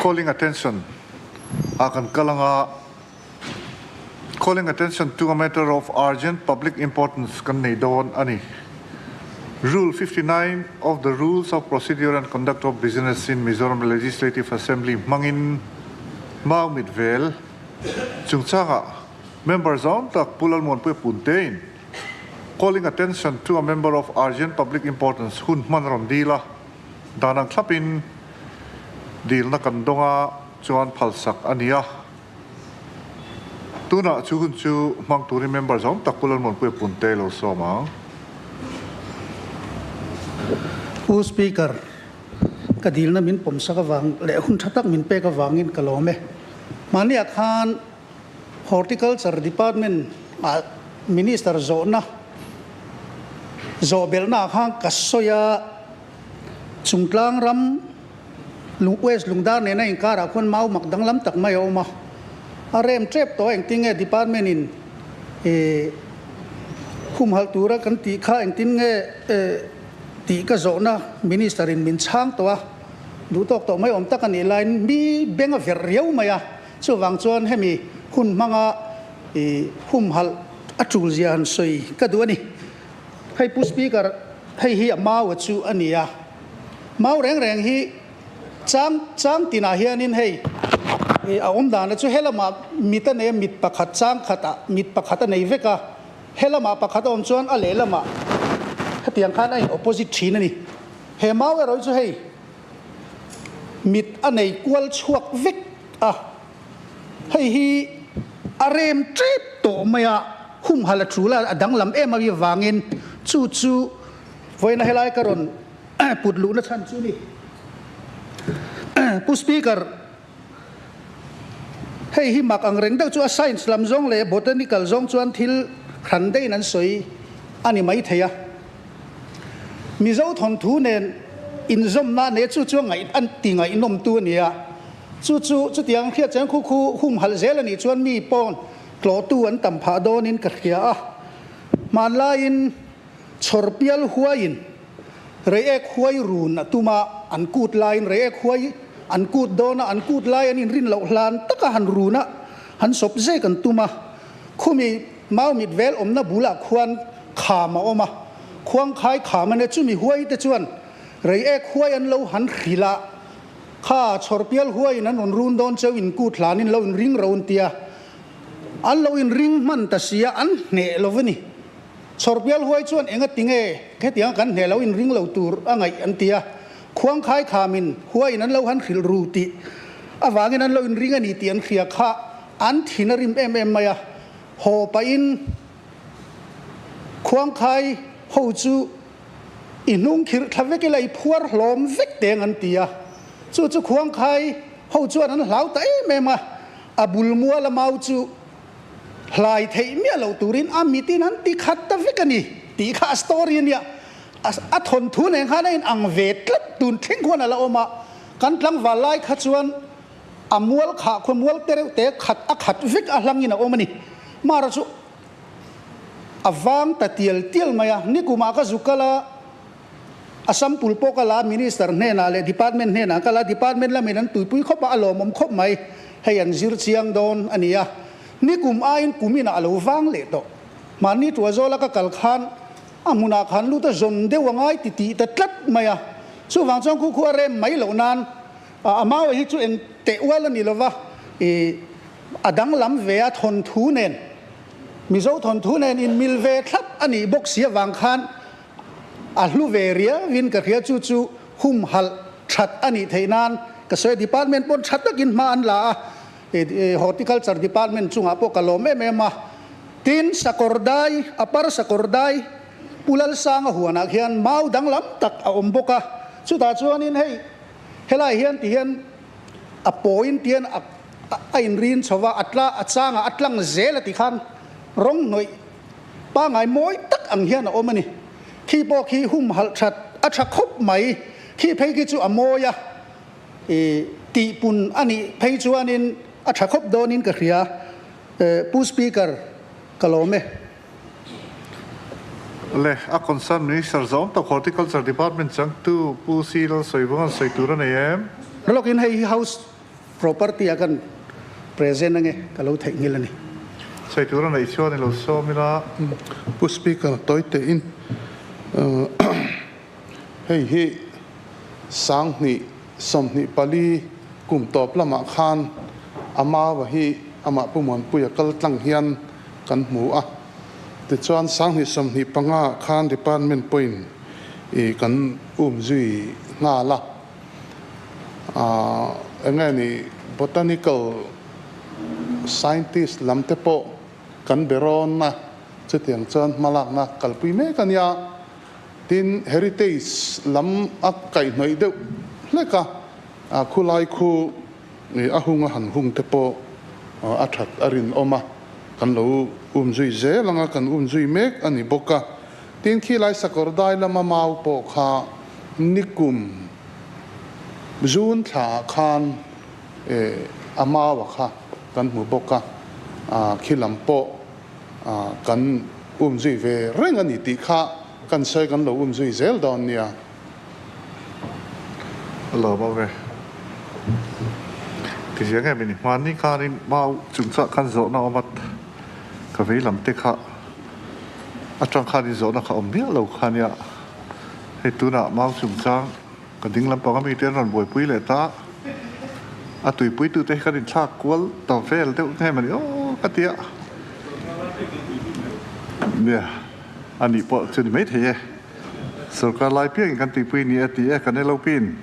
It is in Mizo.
Calling attention ah kan kal anga, Calling attention to a matter of urgent public importance kan nei dawn a ni. Rule 59 of the Rules of Procedure and Conduct of Business in Mizoram Legislative Assembly hmangin mau mit vel chungchangah member zawng tak Pu Lalmuanpuia Puntein Calling attention to a member of urgent public importance hun hman rawn dil a, dan ang thlapin dilna kan dawng a chuan phalsak a ni a. Tunah chu hun chu hmang turin member zawng tak Pu Lalmuanpuia Punte lo sawm ang. Pu Speaker, ka dilna min pawmsak avang leh hun tha tak min pek avangin ka lawm e. Mahniah khan Horticulture Department ah Minister zawhna zawhbelhna ah khan ka sawi a, Chungtlang ram Lung West Lungdar nena inkarah khuan mau mak danglam tak mai a awm a, a rem tep tawh a, engtin nge department in humhalh tura kan tih kha engtin nge tih ka zawhna minister in min chhang tawh a, duh tawk tawh mai awm tak a nih laiin mi beng a verh riau mai a, chuvang chuan hemi hun hmanga humhalh a tul zia han sawi ka duh a ni. Hei Pu Speaker, hei hi a mau a chu a ni a. Mau reng reng hi chang chang tinah hianin hei a awm dana chu helamah mit a nei a, mit pakhat chang khatah mit pakhat a nei vek a, helamah pakhat a awm chuan a lehlamah hetiang khan a in opposite thin a ni. He mau erawh chu hei mit a nei kual chhuak vek a, hei hi a rem tep tawh mai a, humhalh a tul a, a danglam em avangin chu chu vawiina helai ka rawn put luhna chhan chu ni. Pu Speaker, hei hi mak ang reng deuh chu a science lam zawng leh botanical zawng chuan thil hran deuhin an sawi a ni mai thei a. Mizo thawnthu nen inzawmna nei chu chu ngaih an ti ngaihnawmtu a ni a. Chu chu chutiang hriat chuan khu khu humhalh zel a nih chuan mi pawn tlawhtu an tam phah dawnin ka hria a. Hmanlaiin Chhawrpial huaiin Reiek huai run a tum a, an kut laiin Reiek huai an kut dawn a, an kut lai an inrin loh hlan taka han run a, han sawp zek an tum a. Khumi mau mit vel awmna bulah khuan kham a awm a, khuangkhai kham a nia, chumi huai te chuan Reiek huai an lo han hrilh a, kha Chhawrpial huaiin an rawn run dawn cheu in kut hlanin lo inring ro an ti a, an lo inring hman ta si a, an hneh lo va ni. Chhawrpial huai chuan enga tinge hetianga kan hneh lo in ring lo tur a ngaih an ti a, khuangkhai khamin huaiin an lo han hrilh ru tih avangin an lo in ring a ni tih an hria kha an thin a rim em em mai a, haw pahin khuangkhai ho chu i hnung khirh thla vek ila i phuar hlawm vek teng an ti a, chu chu khuangkhai ho chuan an hlau ta em em a, a bul mual a mau chu Hlai theih miah loh turin a mitin an ti khat ta vek a ni tih kha a story a nia. A thawnthu nen khan a in ang ve tlat tun thleng khuan a la awm a. Kan tlangval lai kha chuan a mual khah khua mual te reuh te khat a khat vek a hlangin a awm a ni. Mara chu a vang ta tial tial mai a, nikumah ka zu kal a, Assam pul pawh ka la a, Minister hnenah leh Department hnenah ka la a, Department lamin an tuipui khawp a, a lawmawm khawp mai, hei an zir chiang dawn a ni a, nikum aiin kum inah a lo vang leh tawh. Mahni Tuazawla ka kal khan a hmunah khan lut a zawn deuh a ngai ti tih ta tlat mai a, chuvang chuan khu khu a rem mai loh nan a maua hi chu eng teh ual a ni lova, ih a danglam ve a thawnthu nen Mizo thawnthu nen inmil ve thlap a nih bawk si avang khan A hlu ve riauin ka hria chu chu humhalh that a nih theih nan ka sawi a, department pawn tha takin hma an la a, horticulture department chungah pawh ka lawm em em a. Tin, Sakawrdai, Upper Sakawrdai, Pu Lalsanga huanah khian mau danglam tak a awm bawk a, chutah chuanin hei helai hian ti hian a pawiin tian a inrin chho va, a tla a changah a tlang zel a ti khan rawng hnawih Pangai mawi tak ang hian a awm a ni. Khi pawh khi humhalh that a tha khawp mai. Khi phei khi chu a mawi a, i tihpun a nih phei chuanin a tha khawp dawnin ka hria. Pu Speaker, ka lawm e. Le, a concern Minister zawng tak Horticulture Department changtu Pu C. Lalsawivunga'n sawi tur a nei em? Lawkin hei hi House. Property a kan present ange ka lo theihnghilh a ni. Sawi tur a neih chuan i lo sawm ila. Pu Speaker, tawi tein hei hi 2024 kum tawp lamah khan a maua hi amah Pu Muanpuia kal tlang hian kan hmu a. Tichuan 2025 ah khan Department pawhin kan umzui nghal a. Eng nge ni botanical scientist lam te pawh kan be rawn a, chutiang chuan hmalakna kalpui mek a nia. Tin, heritage lam a kaihhnawih deuh hlek a, khulai khu a hung a han hung te pawh a that a rinawm a, kan lo umzui zel ang a, kan umzui mek a ni bawk a. Tin, khilai sakawr dai lama mau pawh kha nikum zun thlaah khan a maua kha kan hmu bawk a, khi lam pawh kan umzui ve reng a ni tih kha kan sawi kan lo umzui zel dawn nia. A lawm awm e. Tiziang em ini hmanni khanin mau chungchah khan zawhna awm at ka vei lam te kha atang khan in zawhna kha awm miah lo kha nia. Hei tunah mau chungchang ka ding lampang ami te an rawn buaipui leh ta. A tuipui tute hi kan inthlak kual ta vel deuh hnem a ni aw ka tia. Nia a nih pawh chu ni maithei e. Sorkar lai piangin kan tuipui ni a ti e kan LOP in.